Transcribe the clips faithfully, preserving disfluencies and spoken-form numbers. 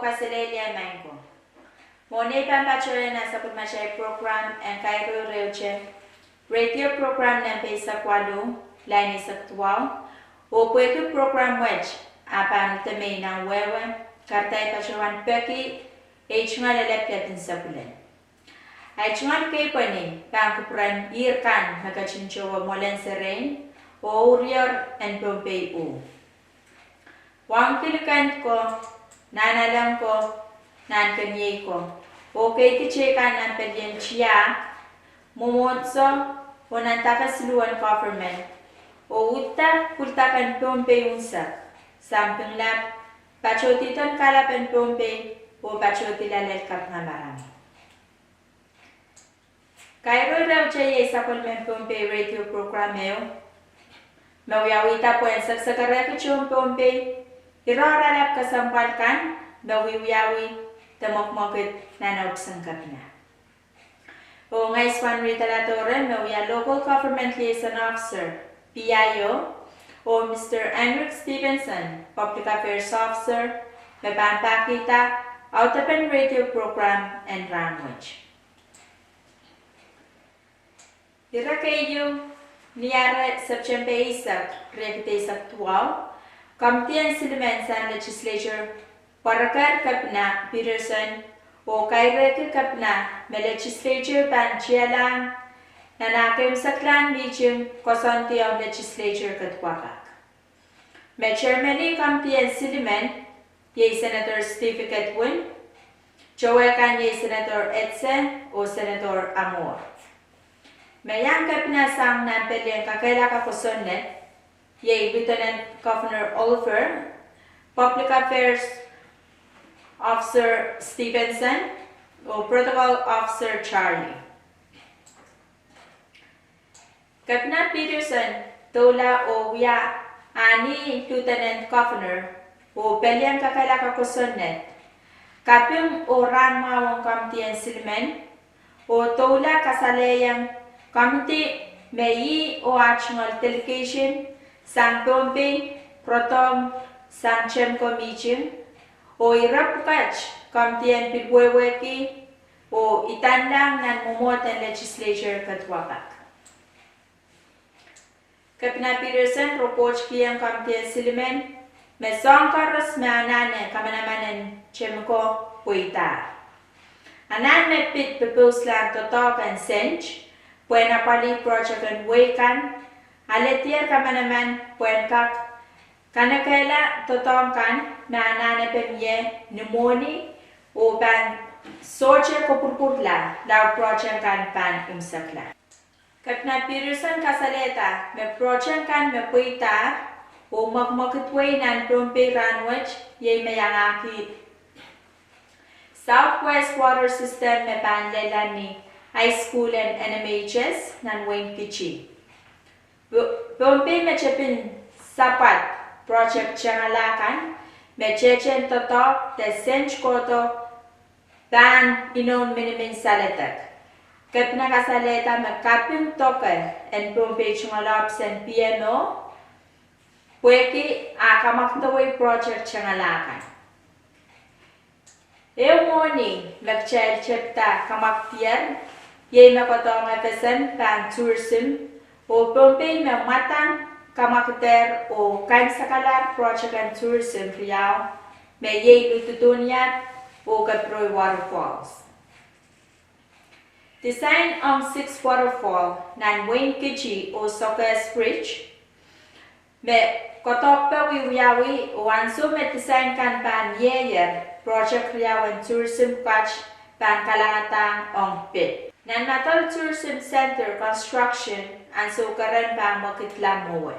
Kaselehlie maing ko. Mwohn ei pahn patohwan sapwellimatail program en Kaireurewte, radio program nempe eisek waluh, lain eisek duwau, oh pwehki program wet ah pahn udahn mie nan wehwe, kahrehda I patohwan peki ei tungoal lelepin sapwelin. Ei tungoal kei pwehni pahn kupwuren ihr kan me ketin towe mwoalen serein oh ourior en Pohnpei uh. Wauneki likend ko, nahnalek ko, nahnkeniei ko, oh keidi teikan nan pelien tiahk, mwomwohdiso, oh nan dake siluh en government, oh udahn pwurodo kan Pohnpei unsek, sang Pingelap, patohdi dohn kalap en Pohnpei, oh patohdi lel kapinga maram. Kaireurewte iei sapwellimen Pohnpei radio program ehu me wiawihda pwehn sekesekerehki tohn Pohnpei, ire oh oaralap kesempwal kan me wiewiawi de mwekmwekid nan ohpis en kepina. Oh ngehi Swanrita Latore me wia Local Government Liaison Officer, P I O, oh Mister Henrik Stevenson, Public Affairs Officer, me pahn pahkihda audepen radio program en rahnwet. Ire keieu, ni ahr Septempe eisek, riekid eisek duwau, komidi en silimen sang Legislature pwarekehr Kepina Peterson oh kairehki Kepina me Legislature pahn tialahng nan ah keimwseklahn mihting koasoandi ong Legislature kediwakak. Me chairman en komidi en silimen iei Senator Steve Kidwin, towe kan iei Senator Etze oh Senator Amor. Me iang Kepina sang nan pelien kakehlaka kosonned iei Lieutenant Governor Oliver, Public Affairs Officer Stevenson, oh Protocol Officer Charlie. Kepina Peterson doula oh wia ah ni Lieutenant Governor oh pelien kakehlaka kosonned, kaping oh rahn mwahu ong komidi en silimen, oh doula kasalehiong komidi me ih oh ah tungoal delegation sang Pohnpei, rodohng sang TEMCO mihting, oh ire pwukat komidi en pil wehwehki oh idanlahng nan mwomwohd en Legislature kediwakak. Kepina Peterson repwotkihong komidi en silimen me soahng koaros me anahne kamanaman en TEMCO pweidahr. Anahn me pid popouslahn doadoahk en sent pwehn apwalih project en wehi kan, alehdier kamanaman pwehn kak kanekehla doadoahk kan me anahnepe mie ni mwohni oh pahn sohte kopwurupwurla lao project kan pahn imwisekla. Kepina Peterson kasalehda me project kan me pweidahr oh mwekmwekid wehi nan Pohnpei rahnwet iei me iangahki South West Water System me pahn lella ni high school en N M H S nan wehin Kiti. Pohnpei me tepin sapwad project tengala kan me tehtehn doadoahk de sent kohdo pahn inoun minimin saledek. Kepina kasalehda me kaping doke en Pohnpei tungoal ohpis en P M O pwehki ah kamwakidawei project tengala kan. Ehu mwohni me kitail tepda kamwakdier iei me kohdohng FSM pahn tourism, oh Pohnpei me mwadang kamwakidehr oh kaimwsekalahr project en tourism riau, me iei Luhdidionyar oh Kepiroir Waterfalls. Design ong six waterfall nan wehin Kiti oh Sokehs Ridge me kohdohkpe wiewiawi, oh ansou me design kan pahn mieier, project riau en tourism pwukat pahn kalangadahng ong pid. Nan Madal Tourism Center construction ansou keren pahn mwekidla mwowe.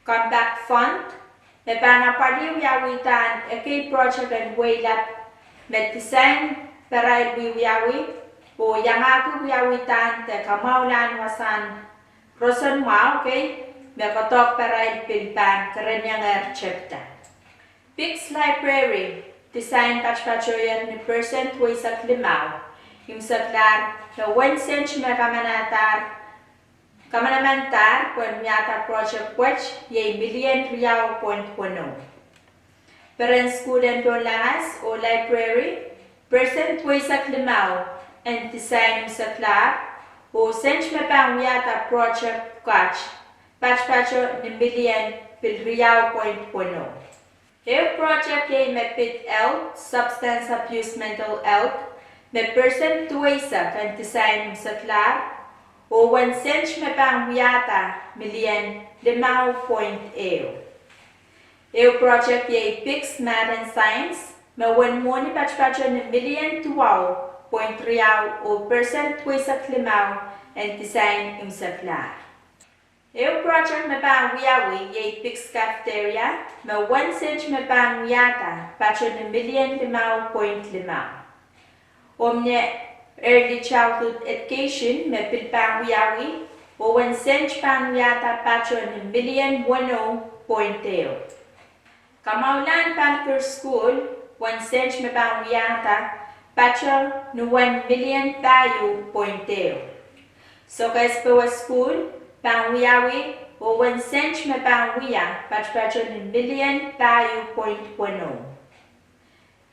Compact Fund me pahn apwalih wiawihda ekei project en wehi lap me design pahrail wiewiawi oh iangahki wiawihda de kamwahulahn wasahn roson mwahu kei me kohdohkparail pil pahn kereniengehr tepda. Pic's Library, design patopatohier ni persent weisek limau, imwiseklahr me uwen sent me kamanamandahr pwehn wiahda project wet iei million riau point weneu. Peren sukuhl en Pohnlahs oh library, percent duweisek limau en design imwseklahr, oh sent me pahn wiahda project pwukat, patopato ni million pil riau point weneu. Ehu project iei me pid health, substance abuse, mental health, me percent duweisek en design imwseklahr, oh uwen sent me pahn wiahda million limau point ehu. Ehu project iei PICS, Math and Science, me uwen mwohni patopato ni million duwau point riau oh percent duweisek limau en design imwseklahr. Ehu project me pahn wiawi iei PICS Cafeteria, me uwen sent me pahn wiahda pato ni million limau point limau. Omw Early Childhood Education me pil pahn wiawi, oh uwen sent pahn wiahda pato ni million weneu point ehu. Kamwahulahn Palikur Sukuhl, uwen sent me pahn wiahda pato ni uwen million pahieu point ehu. Sokehs powe sukuhl pahn wiawi, oh uwen sent me pahn wia patopato ni million pahieu point weneu.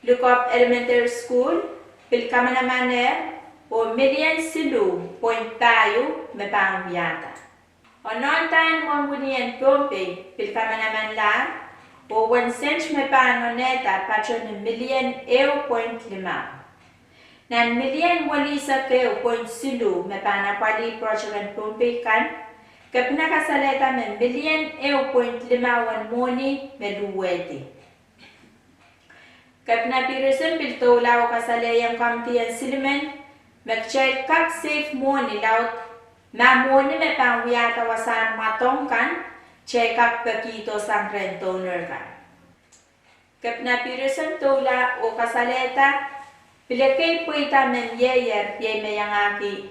Likop Elementary Sukuhl pil kamanamaneh, oh million siluh point pahieu me pahn wiahda. Onondain mwohn wini en Pohnpei pil kamanamanlahr, oh uwen sent me pahn onehda pato ni million ehu point limau. Nan million welisek ehu point siluh me pahn apwalih project en Pohnpei kan, Kepina kasalehda me million ehu point limau en mwohni me luwehdi. Kepina Peterson pil doula oh kasalehiong komiti en silimen me kitail kak save mwohni laud, ma mwohni me pahn wiahda wasahn mwadong kan, kitail kak pekihdo sang rehn donor kan. Kepina Peterson doula oh kasalehda pil ekei pweida me mieier iei me iangahki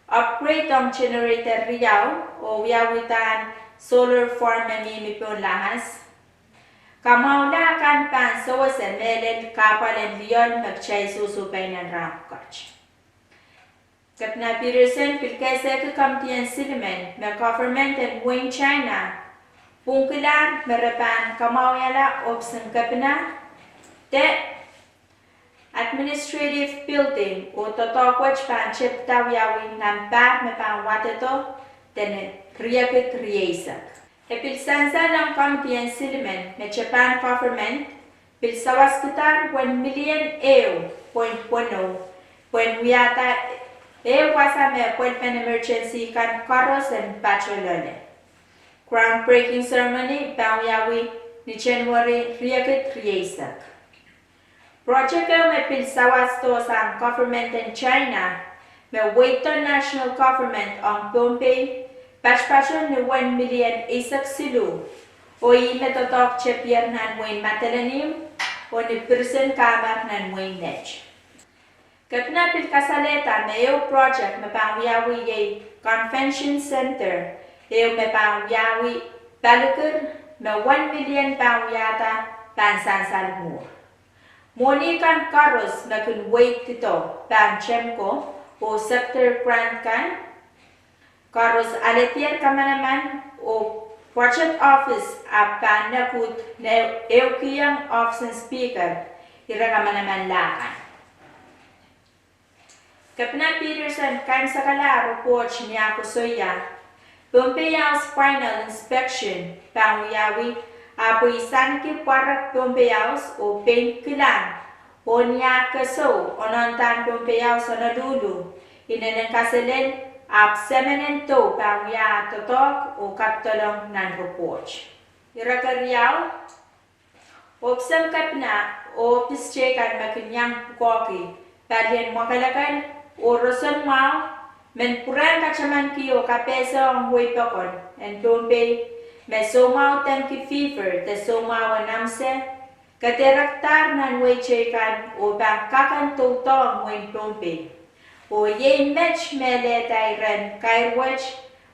upgrade ong generator riau oh wiawidahn solar farm me mihmi Pohnlahs. Kamwahula kan pahn sewese mehlel kahpwal en lioal me kitail sohsohpai nan rahn pwukat. Kepina Peterson pil kehsehki komiti en silimen me government en wehin China pwungkilahr me re pahn kamwahuiala ohpis en kepina de administrative building oh doadoahk wet pahn tepida wiawi nan pahr me pahn wadedo de ni riekid rieisek. E pil sansal ong komiti en silimen me Japan government pil sawaskidahr uwen million ehu point weneu pwehn wiahda ehu wasa me pwelpen emergency kan koaros en pato loale. Groundbreaking ceremony pahn wiawi ni January riekid rieisek. Project ehu me pil sawaskido sang government en China me weido national government ong Pohnpei patopato ni uwen million eisek siluh, oh ih me doadoahk tepier nan wehin Madolenihmw oh ni pirisen kahmar nan wehin Net. Kepina pil kasalehda me ehu project me pahn wiawi iei convention center, ehu me pahn wiawi Palikir, me uwen million pahn wiahda pahn sansal mwuhr. Mwohni kan koaros me kin weidido pahn TEMCO oh sector grant kan koaros alehdier kamanaman oh budget office ahpw pahn nekid ni ehukihong ohpis en speaker ire kamanamanla kan. Kepina Peterson kaimwisekala report ni ah koasoia Pohnpei House final inspection pahn wiawi, ahpw I ahneki pwarek Pohnpei House oh pein kilang oh ni ah kesou onondahn Pohnpei House Honolulu, inenen kaselel, ahpw semen en dou pahn wia doadoahk oh kapidolong nan report. Ire keriau, ohpis en kepina oh ohpis teikan me kin iang pwukoahki palien mwakelekel oh roson mwahu, men pwurehng katamanki oh kapehse ong wehi pokon en Pohnpei me soumwahu dengue fever de soumwahu en amse kedirekdahr nan wehi teikan oh pahn kak en doudohng wehin Pohnpei. Oh iei met me lelehda iren kair wet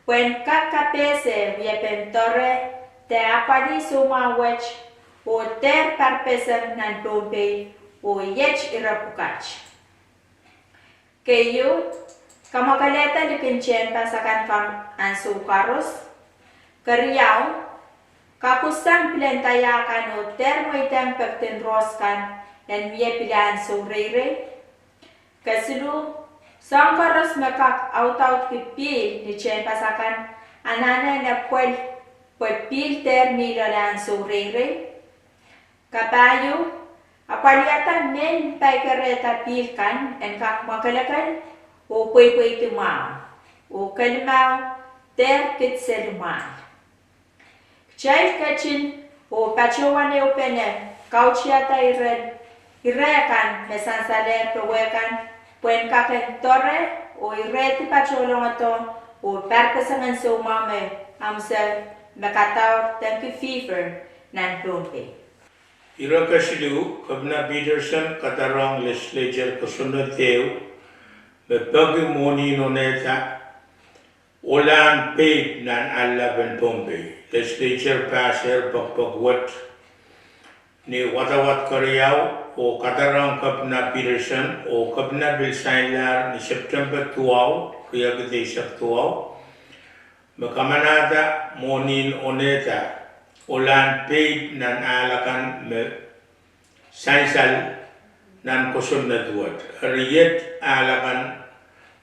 pwehn kak kapehse wiepen doare de apwalih soumwahu wet oh dehr parpeseng nan Pohnpei oh iet ire pwukat. Keieu, kamwakelehda likin tehnpas akan kan ansou koaros. Keriau, Kakusang pilendaiah kan oh dehr mweidehng pekden rohs kan en mie pilahn soureirei. Kesiluh, soahng koaros me kak audaudki pihl ni tehnpas akan anahne en epwel pwe pihl dehr mih loalahn soureirei. Kapahieu, apwalihada mehn paikerehda pihl kan en kak mwakelekel oh pweipweidi mwahu. Oh kelimau, dehr kid seli mwahl. Kitail ketin oh patohwan ehupene kautihada ire kan me sansalehr powehkan pwehn kak en doare oh irehdi patohlongodohng oh pahr keseng en soumwahu me amwse me kadaur dengue fever nan Pohnpei. Ire kesiluh, Kepina Peterson kadarohng Legislature kosonned ehu me peki mwohni en onehda ohlahn peip nan Ahlapen Pohnpei. Legislature pasehr pekipek wet ni wadawad keriau oh kadarohng Kepina Peterson oh Kepina pil sainlahr ni September duwau, riekid eisek duwau, me kamanahda mwohni en onehda ohlahn peip nan ahl akan me sansal nan kosonned wet. Eri iet ahl akan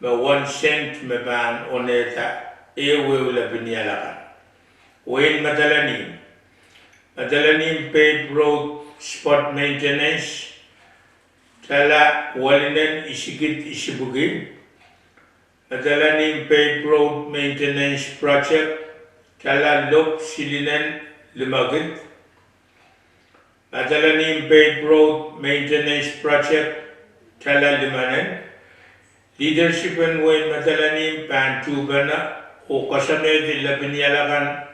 me one cent me pahn onehda ehuehu lepin ial akan. Wehin Madolenihmw, Madolenihmw Paved Road spot maintenance, tala welinen isikid isipwiki. Madolenihmw Paved Road maintenance project, tala lop silinen limekid. Madolenihmw Paved Road maintenance project, tala limenen. Leadership en wehin Madolenihmw pahn tuhpene oh koasoanehdi lepin ial akan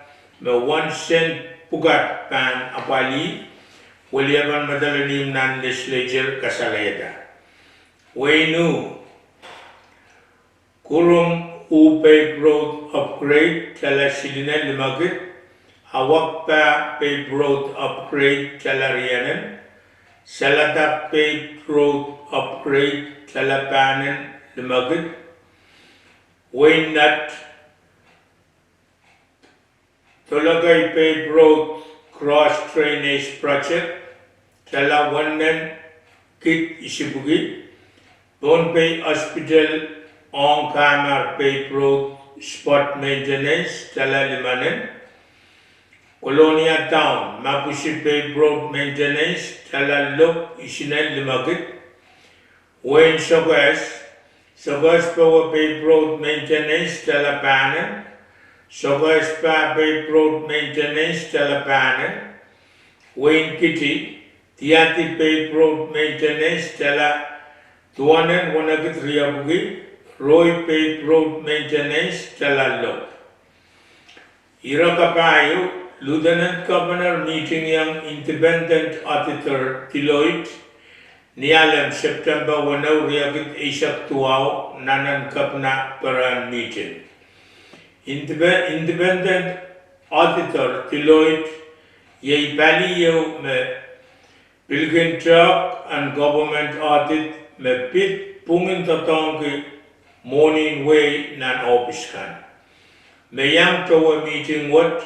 me one cent pwukat pahn apwalih. Weliepen Madolenihmw nan Legislature kasalehda. Wehin U, Kurung U Paved Road upgrade, tala silinen limekid. Awakpah Paved Road upgrade, tala rienen. Saladap Paved Road upgrade, tala pahnen limekid. Wehin Nett, Dolakei Paved Road cross drainage project, tala wennen kid isipwiki. Pohnpei Hospital ong Kamar Paved Road spot maintenance, tala limenen. Kolonia Town Mapwisi Paved Road maintenance, tala lop isinen limekid. Wehin Sokehs, Sokehs Powe Paved Road maintenance, tala pahnen. Sokehs Pah Paved Road maintenance, tala pahnen. Wehin Kiti, Diadi Paved Road maintenance, tala duwenen wenekid riepwiki. Rohi Paved Road maintenance, tala lop. Ire kapahieu, Lieutenant Governor meetingiong Independent Auditor Deloitte ni Alem September weneu, riekid eisek duwau, nan en Kepina perehn mihting. Independent Auditor Deloitte iei pali ieu me pil kin tehk en government audit me pid pwungen doadoahngki mwohnin wehi nan ohpis kan. Me iang towe mihting wet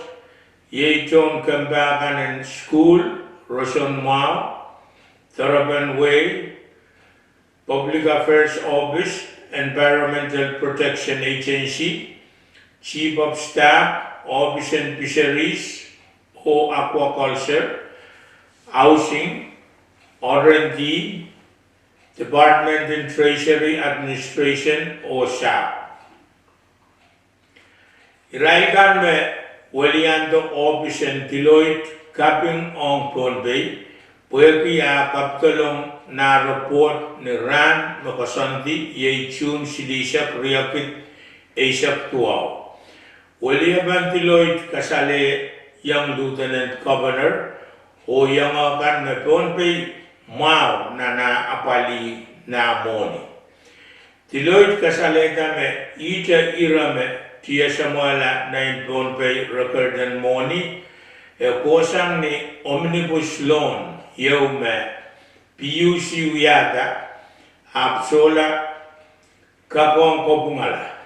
iei tohn kempa kan en sukuhl, roson mwahu, doarepen wehi, Public Affairs Office, Environmental Protection Agency, Chief of Staff, Ohpis en Fisheries oh Aquaculture, Housing, R and D, Department en Treasury Administration oh sahpw. Irail kan me weliandi ohpis en Deloitte kaping ong Pohnpei pwehki ah kapidolong nah report ni rahn me koasoandi, iei June silihsek, riekid eisek duwau. Weliepen Deloitte kasalehiong Lieutenant Governor oh ienge kan me Pohnpei mwahu nan ah apwalih nah mwohni. Deloitte kasalehda me ihte ire me tiasamwehla nein Pohnpei record en mwohni, e kohsang ni omnibus loan ieu me PUC wiahda, ahpw sohla kakohng kopwungala.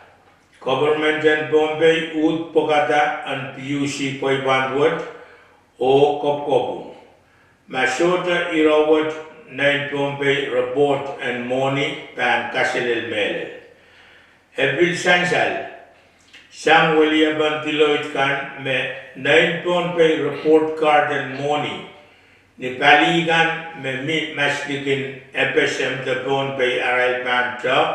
Government en Pohnpei uhd pwekada en PUC pweipwand wet oh kopwukopwung. Ma sohte ire wet, nein Pohnpei report en mwohni pahn kaselel mehlel. E pil sansal sang weliepen Deloitte kan me nein Pohnpei report card en mwohni ni pali kan me mi maslikin FSM de Pohnpei arail pahn tehk,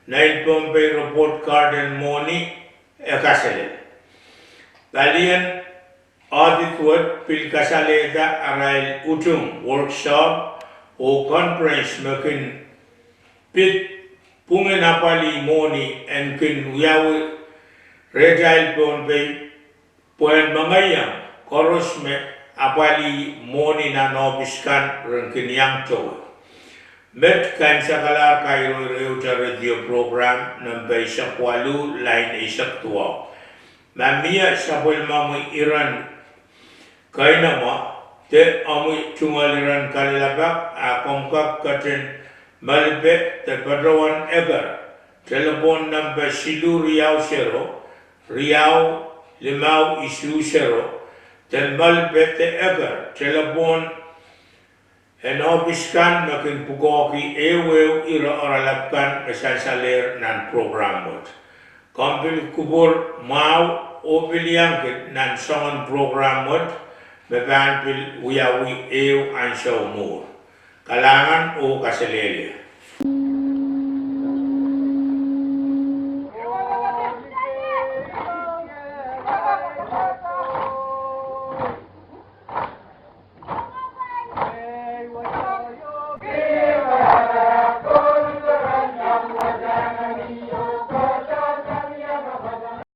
nein Pohnpei report card en mwohni e kaselel. Palien audit wet pil kasalehda arail utung, workshop oh conference me kin pid pwungen apwalih mwohni en kin wiawi rehtail Pohnpei pwehn mengeiong koaros me apwalih mwohni nan ohpis kan ren kin iang towe. Met kaimwisekalahr kairoirohte radio program nempe eisek waluh, lain eisek duwau. Ma mie sapwellimomwi iren keinemwe de omwi tungoal iren kalelapak, a komw kak ketin melipe de patohwan eker telepon nempe siluh riau sero, riau limau isuh sero, de melipe de eker telepon en ohpis kan me kin pwukoahki ehuehu ire oaralap kan me sansalehr nan program wet. Komw pil kupwur mwahu oh pil iang kin nan soangen program wet me pahn pil wiawi ehu ansou mwuhr. Kalahngan oh kaselehlie.